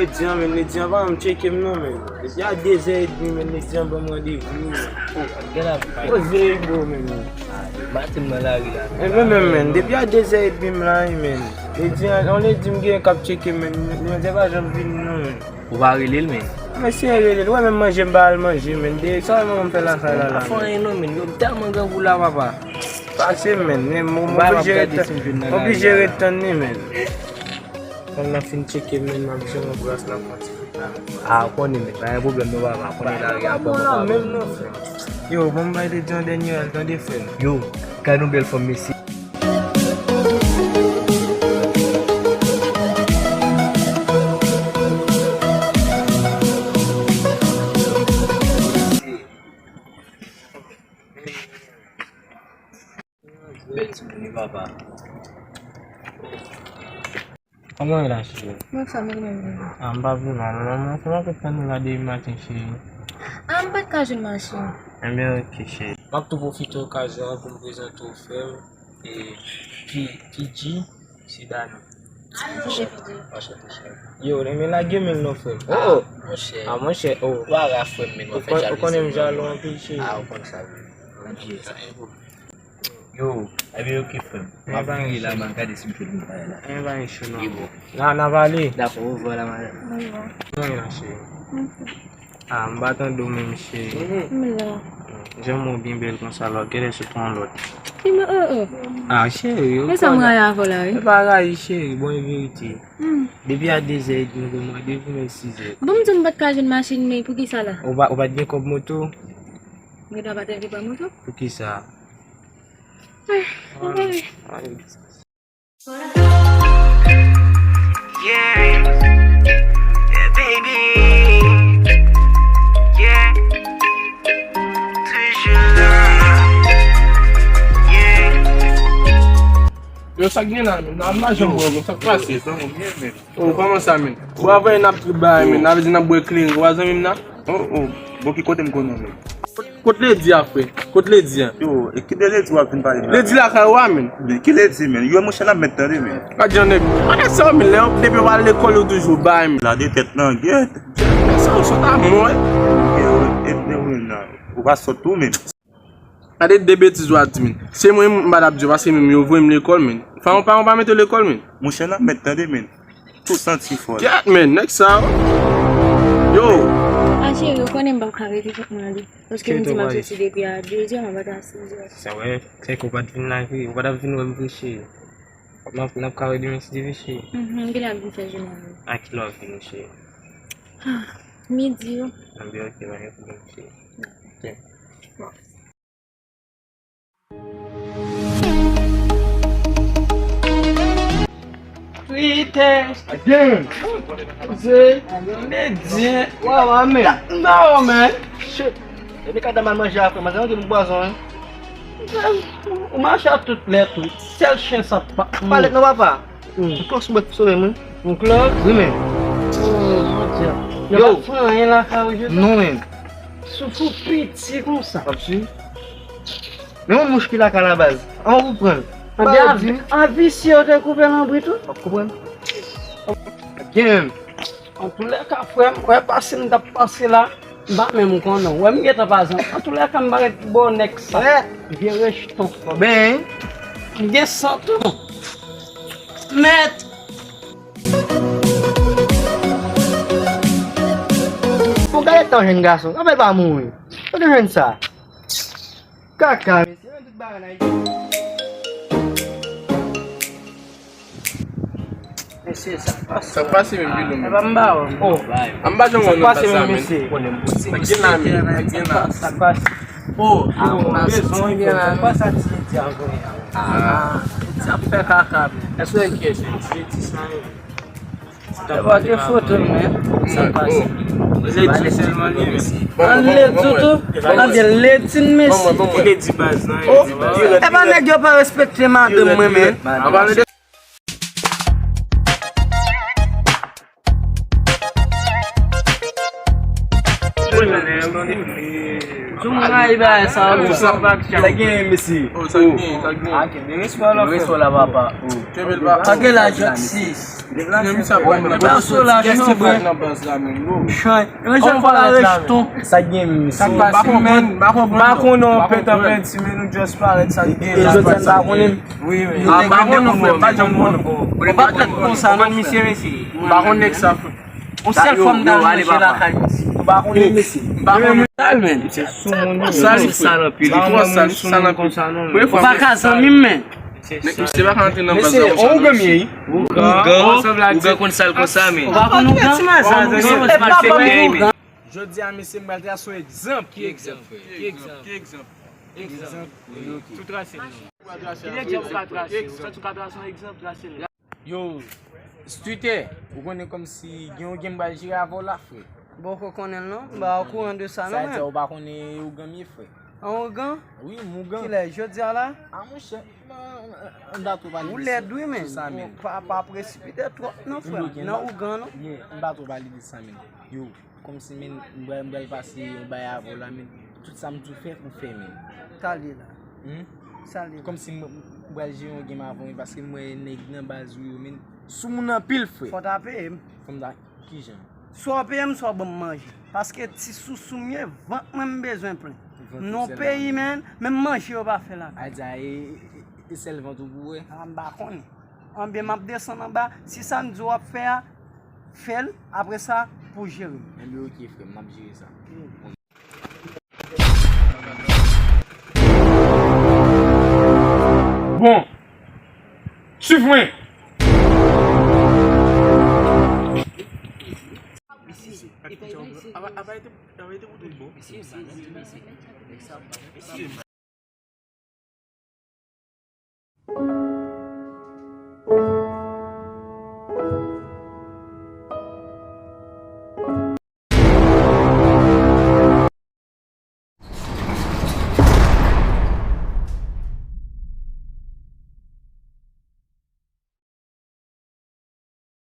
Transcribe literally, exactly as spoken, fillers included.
Ledi an, men, ledi an pa janm tcheke m non, men. Depi a de zè edmi, men, ledi an ban m randevou, men. Poze Hugo, men. Maten nan lari la. E men, men, men, depi a de zè edmi m la, wi, men. Ledi an, yon ledi m gen k ap tcheke m, men. Mwen te pa janm vini non, men. Ou pa rele l, men. Mwen se rele l, wè, menm manje m pa al manje, men. De sa manman m fè lakay la, la, fè anyen non, men. Yo, m tèlman grangou la, papa. Pase, men, men, mwen oblije ret tann, oblije ret tann li, men. Fanm nan fin tcheke m, men, m ap jwenn yon bras la, fon ti kout la. A, ou konnen, men, pa gen pwoblèm non, papa, konnen lari a bon, bon, bon, menm non, frè. Yo, bon, m bay de John Daniel, tande, frè m. Yo, gad yon bèl fanm, mesye. Bèl timoun wi, papa. Kòman w ye la, cheri? Mwen fè m menm menm. A, m pa vle mal non, mwen se mwen ki tann ou la depi maten, cheri. A, m pa t ka jwenn machin. Enben, oke, cheri. M ap tou pwofite okazyon an pou m prezante w frè m, e, P-, P G, se Dani. Anchante, P G. Anchante, cheri. Yo, enben lage men non, frè m. Oh, oh. Monchè. A, monchè, oh. Ou pa ra frè m, men w ap fè jalouzi. Ou konnen m jalou anpil, cheri. A, ou konn sa, wi. Yo, enben oke, frè m. M ap vire la, m al gade si m jwenn moun bagay la. Enben pa gen chou non. Wi, bon. N a, n a pale. Dakò, orevwa la, madanm. Orevwa. Kòman w ye la, cheri? A, m pa tande w menm, cheri. M la. Jan w byen bèl konsa la, genlè sot pran lòt. Ki mwen, oh, oh. A, cheri, yo. Men sa m rayi avè w la, wi. E pa rayi, cheri, bon, e verite. Depi a de zè edmi, nou gen randevou, men sizè. Bon, m di w m pa t ka jwenn machin, men poukisa la? Ou pa, ou pa t gen kòb moto? Gen dwa pa t anvi pran moto. Poukisa? Ah, anyway. Yeah. Yeah, baby. Yeah. Toujou la. Yeah. Yo, sa k gen la, menm? Nan maje, bro, sa k pase? Oh, kòman sa, menm? Ou pa wè n ap trip bagay, menm. N ap di n ap bwè kleren. Ou pa zanmi m nan? Oh, oh. Bon, ki kote m konnen, menm? Kot, kot Ledi a, frè? Kot Ledi a? Yo, e ki de Ledi w ap vin pale m la? Ledi lakay ou a, menm. Men ki Ledi, menm? Yo, monchè, n ap mèt tande, menm. Gad jan nèg. Gade sa, menm. Lè w depi w al lekòl, ou toujou bay, menm. Lade tèt nan gyèt. Sa, ou sòt a mò. Yo, e, e, e, non. Ou pa sòt tou, menm. Gade de betiz w ap di, menm. Se mwen, m pa t ap di w, paske menm yo voye m lekòl, menm. Fanm pa, pa mete w lekòl, menm. Monchè, n ap mèt tande, menm. Tou santi fò. Kèt, menm, nèg sa yo. Yo. A, cheri, ou konnen m p ap ka rete tout mwen ale. Paske m di m ap soti depi a de zè, m ap antre a sis zè. Sa vre, se ke ou pa t vin la vre, ou pa t ap vin wè m vre, cheri. N ap, n ap ka wè demen si Dye vle, cheri. Mhm, m genlè ap vin fè jounen avè w. A ki lè w ap vini, cheri? Ah, midi yo. Anben, oke, pa gen pwoblèm, cheri. Ok. Bon. Trite. Again. Se Ledyen. Wawa, men. No, man. Shit. Depi kata mal manje a, frè, manje anpil pwazon, wi. Ou mache a tout lè tou. Sèl chen sa pa. Palèt non, papa. Hmm. Yon klòs mwen sove mwen. Yon klòs? Wi, men. Oh, mon Dieu. Yo. Yo pa fè anyen lakay ou, Joseph? Non, men. Souf ou piti konsa. W ap swiv? Men yon mouch ki lakay la, baz. An ou pran l. Anben, a, a visye yo te koupe lanbrit ou? W ap konprann. Gen. Antoulèka, frè m, wè pase m t ap pase la, m pa menm konnen w. Wè m gentan pase. Antoulèka, m pa ret bò nèg sa. Vye rejton. Bon, ben. M gen san tou. Mèt. Bon, gade tan jèn gason. Sa fè l pa mouri. Kote jwenn sa? Kaka, mesye, men tout bagay nan Ayiti. Mesye, sa k pase? Sa k pase menm, Bilou, menm? Epa m ba w. Oh. A m pa janm wè w nan pas sa, menm. Sa k gen la, menm? Sa k gen la? Sa k pase? Oh, ah, m bezwen gen la, menm. Sa k pase a ti di a kounye a? Ah, ti ap fè kaka, menm. Èske w enkyete? Ti di sa, menm. Epa, gen foto m, men. Sa k pase? Ledi sèlman li, men. An ledi tou? An gen ledi, mesye. Ki ledi baz nan? Oh, epa nèg yo pa respekte madanm mwen, men. Tou m rayi bagay sa yo, tou sa pa k chan. Sa gen, mesye. Oh, sa gen, sa gen. Ah, kenbe respè w la, frè. Respè w la, papa. Oh. Kenbe l, papa. Pa gen laj, sis. Pèso la, chan, frè. Chan. Mwen jwenn pa la resto. Sa gen menm. Sa k pase, menn? M pa konprann. M pa konn non, pèt an pèt, si men nou just parèt, sa k gen. E jodi a, m pa konnen. Wi, wi. M pa konn non, frè, m pa janm konn. Ou pa trèt konsa non, misye, mesye. M pa konn nèg sa, frè. Yon sèl fwa m ta al manje lakay misye. Ou pa konnen, mesye. M pa konn. Sal, menn. Sal, sal anpil. Li twò sal, sal anpil. Ou pa ka zanmi m, menn. Nèg misye pa ka antre nan baz la konsa non. Mesye, on ougan m ye, wi. Ougan, ougan konn sal konsa, men. Ou pa konn ougan? Jodi a, mesye, m pral trase yon egzanp. Ki egzanp, frè? Ki egzanp? Ki egzanp? Egzanp. Tou trase l non. Ki egzanp ou ka trase? Ou santi ou ka trase yon egzanp, trase l. Yo, Streeter, ou konnen kòmsi gen yon game m pral jere avè w la, frè. Bon, ou konnen l non? M pa okouran de sa non, men. Sa vle di ou pa konnen ougan m ye, frè. An ougan? Wi, m ougan. Kilè, jodi a la? A, monchè, m, m, m pa twò pale de sa, wi, men. Ou lèd, wi, men. Pa, pa presipite twòp non, frè m. Nan ougan non. M pa twò pale de sa, men. Yo, kòmsi, men, m pral, m pral pase yon bagay avè w la, men. Tout sa m di w fè, ou fè, men. Sa l ye la? Hmm? Sa l ye la? Kòmsi m, m pral jere yon game avè w, men, paske m wè nèg nan baz ou yo, men. Sou moun anpil, frè. Fò w ta peye m. Fò m ta, kijan? Swa w peye m, swa w ban m manje. Paske ti sousou m ye, vant mwen m bezwen plen. M nan yon peyi, men, menm manje yo pa fè lakay. A di a, e, e, e sèl vant ou pou wè? A, m pa konnen. Anben, m ap desann anba. Si sa m di w ap fè a, fè l. Apre sa, pou jere. Enben, oke, frè m, m ap jere sa. Bon. Swiv mwen.